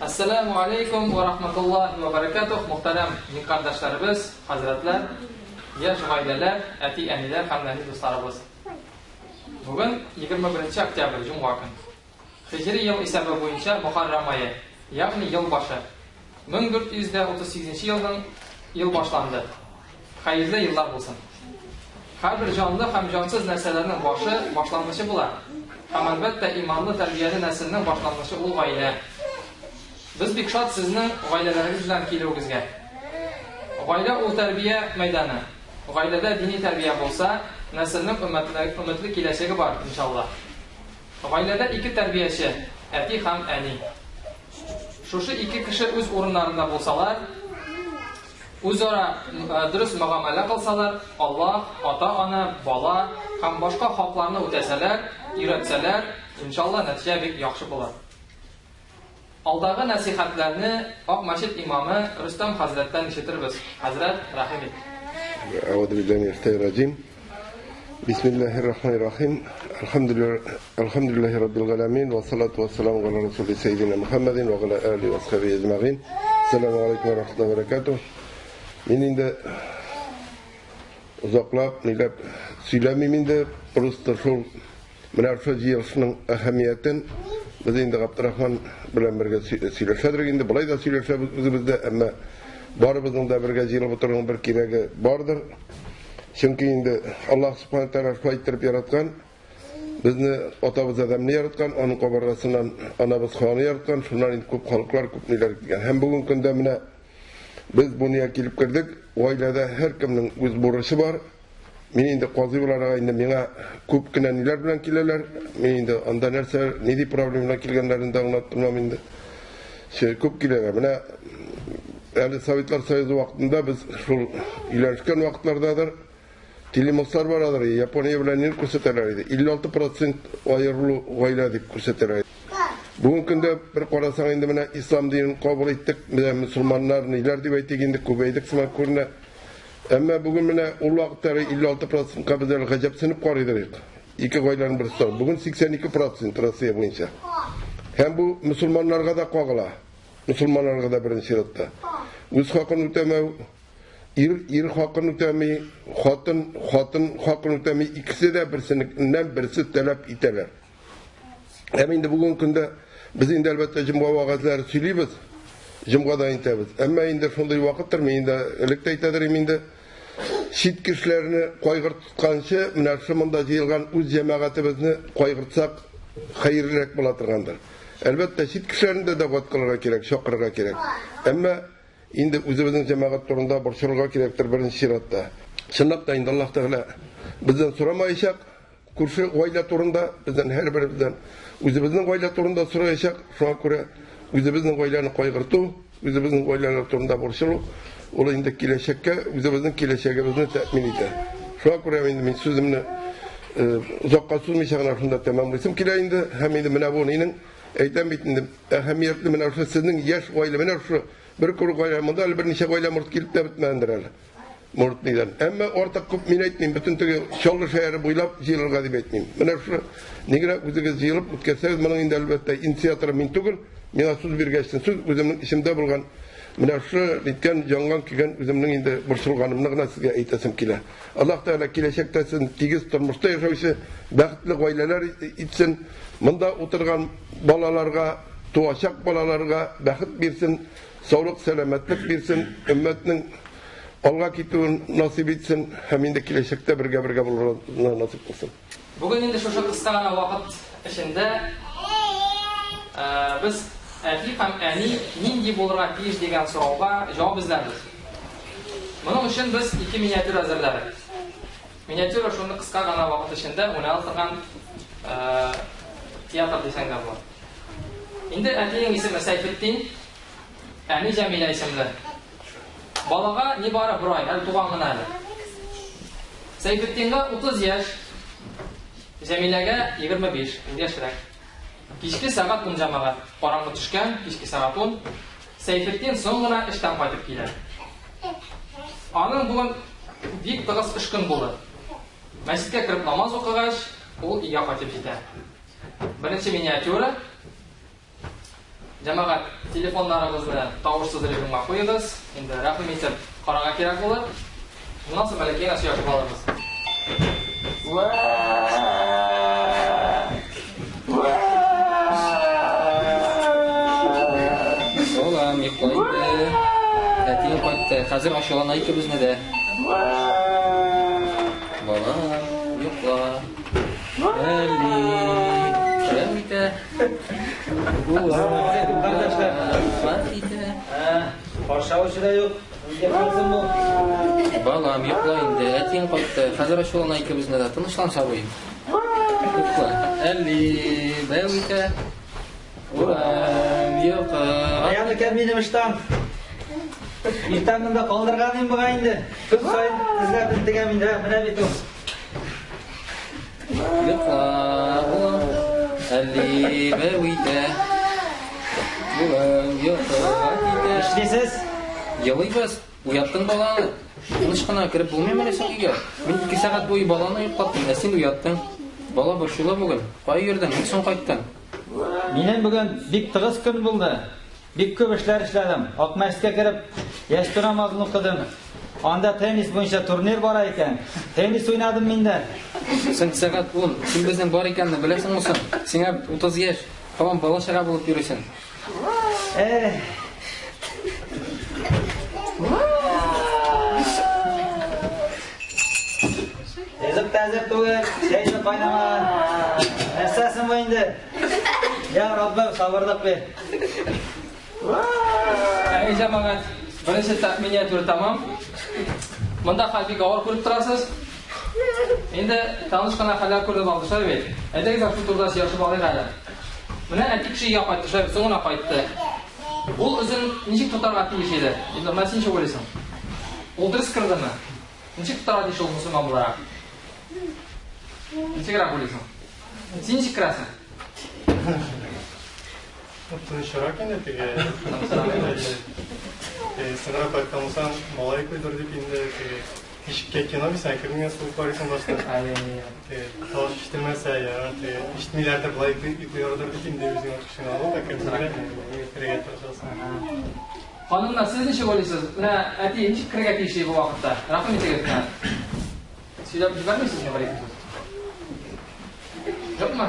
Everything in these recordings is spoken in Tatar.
Әссәләмү алейкум вә рахматуллаһи вә бәрәкәтүһ, мөхтәрәм дин кардәшләребез, хәзрәтләр, яшь гаиләләр, әти-әниләр һәм нәни дусларыбыз. Бүген 21 октябрь, җомга көн. Һиҗри ел исәбе буенча Мөхәррәм ае, ягъни ел башы. 1438 елның ел башланды. Хәерле еллар булсын. Һәрбер җанлы һәм җансыз нәрсәләрнең башы, башлангычы була. Һәм, әлбәттә, иманлы, тәрбияле нәселнең башлангычы ул гаилә. Без бик шат сезнең гаиләләрегез белән килүегезгә. Гаилә ул тәрбия мәйданы. Гаиләдә дини тәрбия булса, нәселнең өметле, өметле киләчәге бар, иншалла. Гаиләдә ике тәрбияче, әти һәм әни. Шушы ике кеше үз урыннарында булсалар, Үзара дөрес мөгамәлә кылсалар, Аллаһ, ата-ана, бала һәм башка хакларны үтәсәләр, өйрәтсәләр, иншалла, нәтиҗә бик яхшы булыр. Алдагы нәсыйхәтләрне Ак мәчет имамы Рөстәм хәзрәттән ишетербез. Хәзрәт, рәхим ит. Әгъүзу биллаһи минәш шайтанир раҗим. Бисмиллаһир рахманир рахим. Әлхәмдүлиллаһ, әлхәмдүлиллаһи раббил галәмин ва салату ва саламу галя расули саййидина Мухаммадин ва галя алихи ва асхабихи әҗмәгыйн. Ассаламу алейкум ва рахматуллаһи ва баракатуһ. Мин инде озаклап, ниләп сөйләмим инде, просто шул менә шул җыелышның әһәмиятен без инде Габдрахман белән бергә сөйләшәдер инде, болай да сөйләшәбез үзебездә, әмма барыбызның да бергә җыелып утыруның бер кирәге бардыр. Чөнки инде Аллаһ Субхана Тәгалә шулай иттереп яраткан, безне атабыз Адәмне яраткан, аның кабыргасыннан анабыз Хаваны яраткан, шуннан инде күп халыклар, күп ниләр килгән. Һәм бүгенге көндә менә без бу нигә килеп кердек, гаиләдә һәркемнең үз бурычы бар. Мин инде казый буларак инде миңа күп кенә ниләр белән киләләр. Мин инде анда нәрсә, нинди проблема белән килгәннәрен дә аңлап тормам инде. Күп киләләр. Менә әле Советлар Союзы вакытында без шул өйләнешкән вакытлардадыр, телемостлар барадыр, Япония белән нил күрсәтәләр иде. 56 процент аерылу гаилә дип күрсәтәләр. Бүгенге көндә бер карасаң инде менә ислам динен кабул иттек, менә мөселманнар ниләр дип әйтик инде күбәйдек сыман күренә. Әмма бүген менә ул вакыттагы 56 процентка без әле гаҗәпсенеп карыйдыр идек. Ике гаиләнең берсе тора. Бүген 82 процент Россия буенча. Һәм бу мөселманнарга да кагыла. Мөселманнарга да беренче чиратта. Үз хакын үтәмәү, ир ир хакын үтәми, хатын хатын хакын үтәми, икесе дә берсеннән берсе таләп итәләр. Һәм инде бүгенге көндә без инде әлбәттә җомга вәгазьләре сөйлибез, җомгада әйтәбез. Әмма инде шундый вакыттыр, мин инде элек тә әйтәдер идем инде, чит кешеләрне кайгыртканчы, менә шул монда җыелган үз җәмәгатебезне кайгыртсак, хәерлерәк була торгандыр. Әлбәттә, чит кешеләрне дә дәгъват кылырга кирәк, чакырырга кирәк. Әмма инде үзебезнең җәмәгать турында борчылырга кирәктер беренче чиратта. Чынлап та инде Аллаһ Тәгалә бездән сорамаячак, Күрше гаилә турында бездән һәрберебездән үзебезнең гаилә турында сораячак. Шуңа күрә үзебезнең гаиләне кайгырту, үзебезнең гаиләләр турында борчылу, ул инде киләчәккә үзебезнең киләчәгебезне тәэмин итә. Шуңа күрә инде мин сүземне э, озакка сузмыйча гына шунда тәмамлыйсым килә инде. Һәм инде менә бу нинең әйтәм бит инде әһәмиятле менә шушы сезнең яшь гаилә, менә шушы бер күрү гаилә, монда әле берничә гаилә морт килеп тә бетмәгәндер әле. Мортныйдан. Әмма артык күп мин әйтмим, бөтен теге Чаллы шәһәре буйлап җыелырга дип әйтмим. Менә шушы нигрәк үзегез җыелып үткәрсәгез, моның инде әлбәттә инициаторы мин түгел, миңа сүз биргәчтен сүз үземнең эчемдә булган менә шушы ниткән янган көйгән үземнең инде борчылганымны гына сезгә әйтәсем килә. Аллаһ Тәгалә киләчәктә сезне тигез тормышта яшәүче бәхетле гаиләләр итсен, монда утырган балаларга, туачак балаларга бәхет бирсен. Саулык, сәламәтлек бирсен, өммәтнең алга китүен насыйп итсен һәм инде киләчәктә бергә-бергә булырга насыйп кылсын. Бүген инде шушы кыска гына вакыт эчендә без әти һәм әни нинди булырга тиеш дигән сорауга җавап эзләрбез. Моның өчен без ике миниатюра әзерләдек. Миниатюра шуны кыска гына вакыт эчендә уйнала торган театр дисәң дә була. Инде әтинең исеме Сәйфетдин, әни Җәмилә исемле. Балага нибары бер ай, әле туган гына әле. Сәйфетдингә 30 яшь, Җәмиләгә 25, ул яшьрәк. Кичке сәгать 10 җәмәгать. Караңгы төшкән, кичке сәгать 10. Сәйфетдин соң гына эштән кайтып килә. Аның бүген бик тыгыз эш көн булды. Мәчеткә кереп намаз укыгач, ул өйгә кайтып җитә. Беренче миниатюра. Җәмәгать, телефоннарыгызны тавышсыз режимга куегыз. Инде рәхим итеп карарга кирәк булыр. Шуннан соң бәләкәй генә сөйләшеп алырбыз. Балам, йокла инде. Әтиең кайтты. Хәзер ачулана икебезне дә. Балам, йокла. Әлли. Рәм итә. Каршы алучы да юк. Нигә калсын бу? Балам, йокла инде. Әтиең кайтты. Хәзер ачулана икебезне дә. Тынычлан, сабый. Йокла. Әлли, бәү итә. Урам, йокы. Каян икән минем ыштан? Иртән монда калдырган идем бугай инде. Көн саен эзләп интегәм инде. Менә бит ул. Йокла, улым. Әлли, бәү итә. Улым, йокыга китә. Эшлисез? Елыйбыз. Уяттың баланы. Тыныч кына кереп булмыймыни соң өйгә? Мин 2 сәгать буе баланы йоклаттым, ә син уяттың. Бала борчулы бүген. Кая йөрдең? Ник соң кайттың? Минем бүген бик тыгыз көн булды. Бик күп эшләр эшләдем. Ак мәчеткә кереп, ястү намазын укыдым. Анда теннис буенча турнир бара икән. Теннис уйнадым мин дә. Соң сәгать 10. Син безнең бар икәнне беләсеңме соң? Сиңа 30 яшь. Һаман бала-чага булып йөрисең. Эх. Ризык та әзер түгел, чәй дә кайнамаган. Нәрсә соң бу инде? Я Раббым, сабырлык бир. Әй, җәмәгать, беренче миниатюра тәмам. Монда хәл бик авыр күреп торасыз. Инде таныш кына хәлләр күреп алды, шулай бит? Әйдәгез, шул турыда сөйләшеп алыйк әле. Менә әти кеше өйгә кайтты, шулай бит, соң гына кайтты. Ул үзен ничек тотарга тиеш иде? Илнур, менә син ничек уйлыйсың? Ул дөрес кердеме? Ничек тотарга тиеш ул мөселман буларак? Ничегрәк уйлыйсың? Син ничек керәсең? Тынычрак инде теге. Соңрак кайткан булсаң, малай куйдыр дип инде теге ишеккә кино бит, син кермигән сугып карыйсың башта. Теге тавыш ишетелмәсә, я теге ишетмиләрдер, болай йоклыйлардыр дип инде үзең ачкычыңны алып, әкрен генә керергә тырышасың. Ханымнар, сез ничек уйлыйсыз? Менә әти ничек керергә тиеш бу вакытта? Рәхим итегез менә. Сөйләп җибәрмисезме бер ике сүз? Юкмы?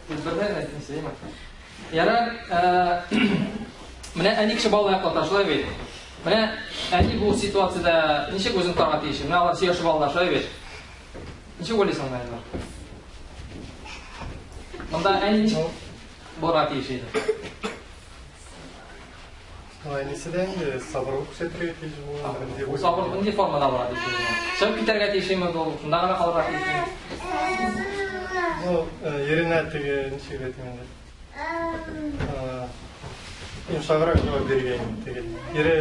Сез бердән әйтмисез, әйме? Ярар, менә әни кеше бала яклата, шулай бит? Менә әни бу ситуациядә ничек үзен тотарга тиеш? Менә алар сөйләшеп алдылар, шулай бит? Ничек уйлыйсың, Наилә? Монда әни ничек булырга тиеш иде? Әнисе дә инде сабырлык күрсәтергә тиеш булган. Бу сабырлык нинди формада була тиеш иде? Чыгып китәргә тиешме ул? Шунда гына калырга тиешме? Ну, иренә теге ничек әйтим инде. Йомшаграк җавап биргән теге. Ире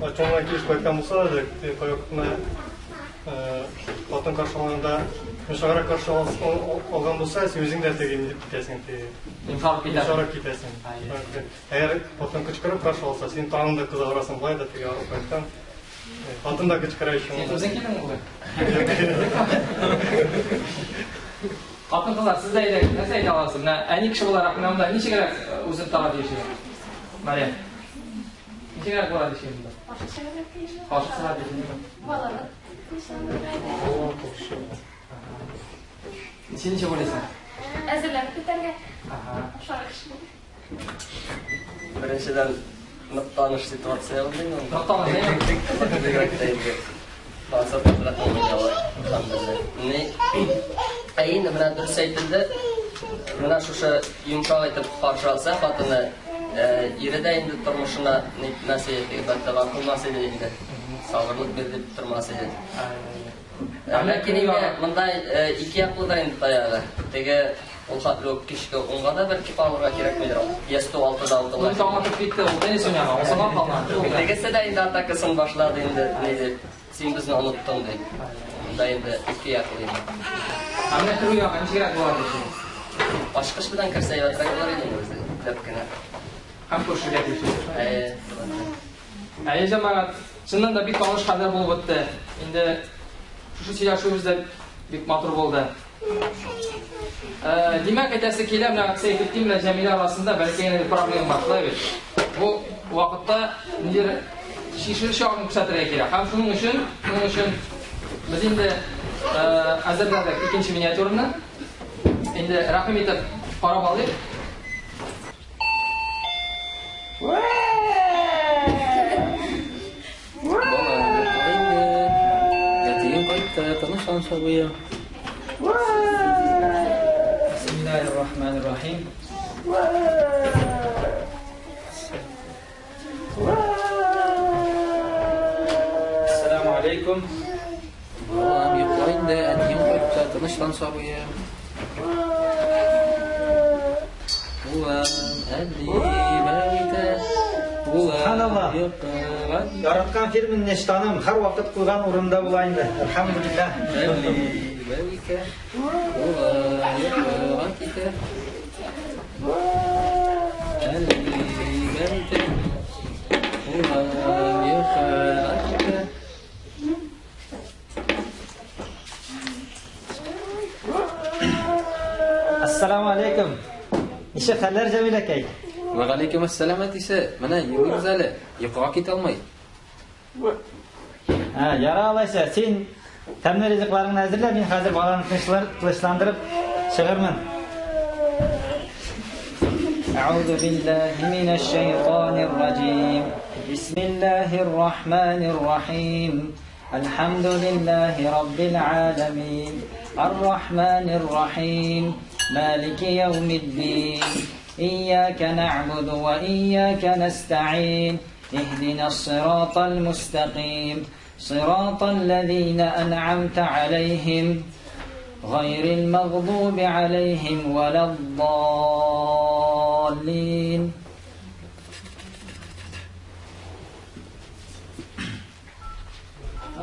ачуына килеш кайткан булса да, теге кайвакытына хатын каршы алганда йомшаграк каршы алган булса, син үзең дә теге ни дип китәсең, теге. Йомшарып китәсең. Йомшарып китәсең. Әгәр хатын кычкырып каршы алса, син тагын да кызарасың, болай да теге арып кайткан. Хатын да кычкыра еще. Син үзең килдеңме бүген? Хатын-кызлар, сез дә әйдәгез, нәрсә әйтә аласыз? Менә әни кеше буларак, менә монда ничегрәк үзен тотарга тиеш иде? Мария. Ничегрәк була тиеш иде монда? Каршы чыгарга тиеш. Каршы чыгарга тиеш иде. Баланы. Син ничек уйлыйсың? Әзерләнеп китәргә. Ага. Ашарга кеше. Беренчедән, нык таныш ситуация булды инде. Нык таныш, әйе. Бигрәк тә инде. Ансат хәзрәт әлхәмдүлилләһ. Ни? Ә инде менә дөрес әйтелде. Менә шушы йомшак итеп каршы алса хатыны, ире дә инде тормышына нитмәс иде, бәддога кылмас иде инде. Сабырлык бир дип тормас иде. Ләкин инде монда ике яклы да инде таягы. Теге ул хәтле үк кичке унга да бәлки калырга кирәкмидер ул. Ястү алтыда укыла. Ул таң атып китте, ул теннис уйнаган, ул соңга калган. Тегесе дә инде атакасын башлады инде, ни дип, син безне оныттың дип. Монда инде ике яклы инде. Ә менә керү ягы ничегрәк була дисең? Ачкыч белән керсә әйбәтрәк булыр иде инде үзе, ипләп кенә. Һәм күршегә тиешле. Әйе. Әйе, җәмәгать, чыннан да бик таныш хәлләр булып үтте. Инде шушы сөйләшүебез дә бик матур булды. Э, димәк, әйтәсе килә, менә Сәйфетдин белән Җәмилә арасында бәлки генә бер проблема бар, шулай бит? Бу вакытта ниндидер чишелеш ягын күрсәтергә кирәк. Һәм шуның өчен, шуның өчен без инде э, әзерләдек икенче миниатюраны. Инде рәхим итеп карап алыйк. Әтиең кайтты, тынычлан сабыем. Бисмиллаһир-рахманир-рахим. Ассаламу алейкум. Балам, йокла инде, әтиең кайтты, тынычлан сабыем. Улым, әби, бәбитә. Улым, Субханаллах. йокла. Яраткан фирменный штаным һәрвакыт куйган урында була инде. Әлхәмдүлилләһ. Әби, бәбикә. Улым, йокла китә. Әби, бәбитә. Улым, йокла китә. Ассаламу алейкум. Ничек хәлләр, Җәмиләкәй? Вәгаләйкүм әссәлам, әтисе. Менә йоклыйбыз әле. Йокыга китә алмый. Ә, яра алайса, син тәмле ризыкларыңны әзерлә, мин хәзер баланы тынычлар, тынычландырып чыгырмын. أعوذ بالله من الشيطان الرجيم بسم الله الرحمن الرحيم الحمد لله رب العالمين الرحمن الرحيم مالك يوم الدين إياك نعبد وإياك نستعين اهدنا الصراط المستقيم صراط الذين أنعمت عليهم غير المغضوب عليهم ولا الضالين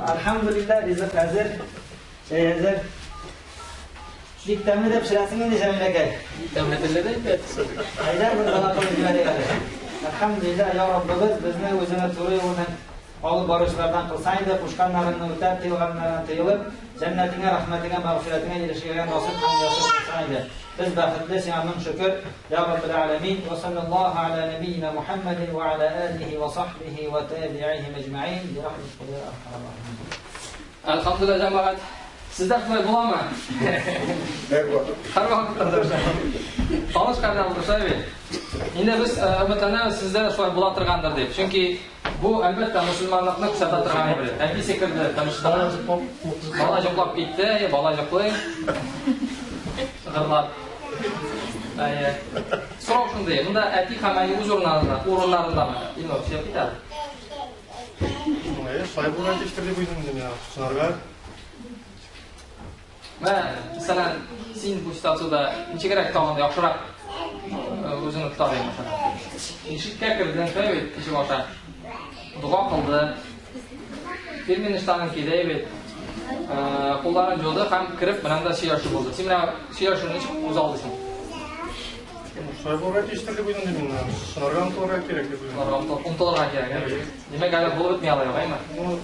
Әлхәмдүлилләһ, ризык әзер, чәй әзер. Бик тәмле дә пешерәсең инде, Җәмил әкәй. Тәмле телле дә инде әтисе. Әйдә бер дога кылып җибәрик әле. Әлхәмдүлилләһ, я Раббыбыз, безне үзеңә туры юлдан алып баручылардан кылсаң иде, кушканнарыңны үтәп, тыелганнардан тыелып, җәннәтеңә, рәхмәтеңә, мәгъфирәтеңә ирешергә насыйп һәм мөяссәр кылсаң иде. Без бәхетле, сиңа мең шөкер, я Раббел аләмин, ва саллаллаһу аля нәбиена Мухаммадин ва аля алихи ва сахбихи ва табиихим әҗмәин, би рахматика я архамар рахимин. Әлхәмдүлилләһ, җәмәгать. Сездә шулай буламы? Һәрвакыт. Һәрвакыт Таныш хәлдә булды, шулай бит? Инде без өметләнәбез, сездә дә шулай була торгандыр дип. Чөнки бу, әлбәттә, мөселманлыкны күрсәтә торган әйбер. Әтисе керде, тынычлана. Бала йоклап китте, әйе, бала йоклый. Гырлап. Әйе. Сорау шундый, монда әти һәм әни үз урыннарында, урыннарындамы? Илнур, сөйләп кит әле. Әйе, шулай булырга тиештер дип уйлыйм инде мин. Шунарга Менә, мәсәлән, син бу ситуациядә ничегрәк тагын да яхшырак үзеңне тота идең, мәсәлән? Ишеккә кердең, шулай бит, ишек аша. Дога кылды. Фирменный штанын киде бит. Кулларын жуды һәм кереп менә монда сөйләшү булды. Син менә сөйләшүне ничек күзаллыйсың? Шулай булырга тиештер дип уйлыйм инде мин. Шунарга омтылырга кирәк дип уйлыйм. Шунарга омтылырга кирәк. Димәк, әле булып бетми алай, әйме? Ну,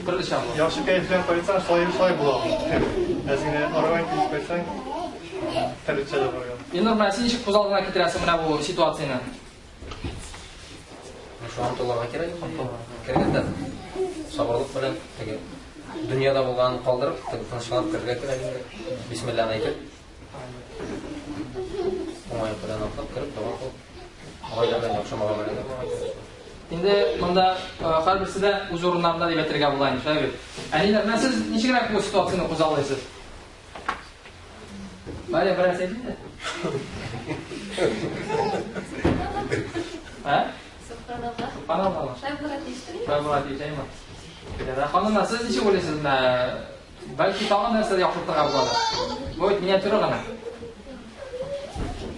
Төрлечә була. Яхшы кәеф белән кайтсаң, шулай шулай була. Әз генә арыган килеп кайтсаң, төрлечә дә булырга. Илнур, менә син ничек күз алдыңа китерәсең менә бу ситуацияне? Шуңа омтылырга кирәк. Кергәндә сабырлык белән теге дөньяда булганын калдырып, теге тынычланып керергә кирәк инде. Бисмилланы әйтеп. Уңай белән атлап кереп, дога кылып, гаилә белән яхшы мөгамәләдә булырга кирәк. Инде монда һәрберсе дә үз урыннарында дип әйтергә була инде, шулай бит? Әниләр, менә сез ничегрәк бу ситуацияне күзаллыйсыз? Мария, бераз әйт инде. Ә? Субханаллах. Субханаллах. Шулай булырга тиештер инде. Шулай булырга тиеш, әйме? Ярар, ханымнар, сез ничек уйлыйсыз менә? Бәлки тагын нәрсә яхшыртырга буладыр? Бу бит миниатюра гына.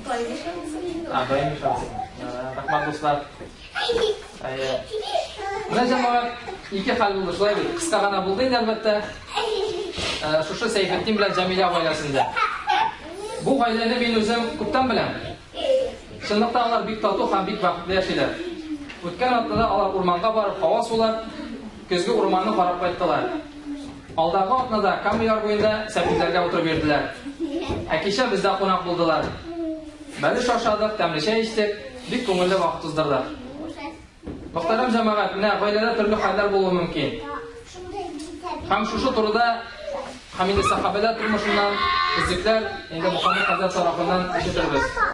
Даими шансы инде. А, даими шансы. Рәхмәт, дуслар. Әйе. Менә җәмәгать ике хәл булды, шулай бит? Кыска гына булды инде, әлбәттә. Шушы Сәйфетдин белән Җәмилә гаиләсендә. Бу гаиләне мин үзем күптән беләм. Чынлыкта алар бик тату һәм бик бәхетле яшиләр. Үткән атнада алар урманга барып һава сулап, көзге урманны карап кайттылар. Алдагы атнада Кама яр буенда сәпитләргә утырып йөрделәр. Ә кичә бездә кунак булдылар. Бәлеш ашадык, тәмле чәй эчтек, бик күңелле вакыт уздырдык. Мөхтәрәм җәмәгать, менә гаиләдә төрле хәлләр булуы мөмкин. Һәм шушы турыда һәм инде сахабәләр тормышыннан өзекләр инде Мөхәммәд хәзрәт тарафыннан ишетербез.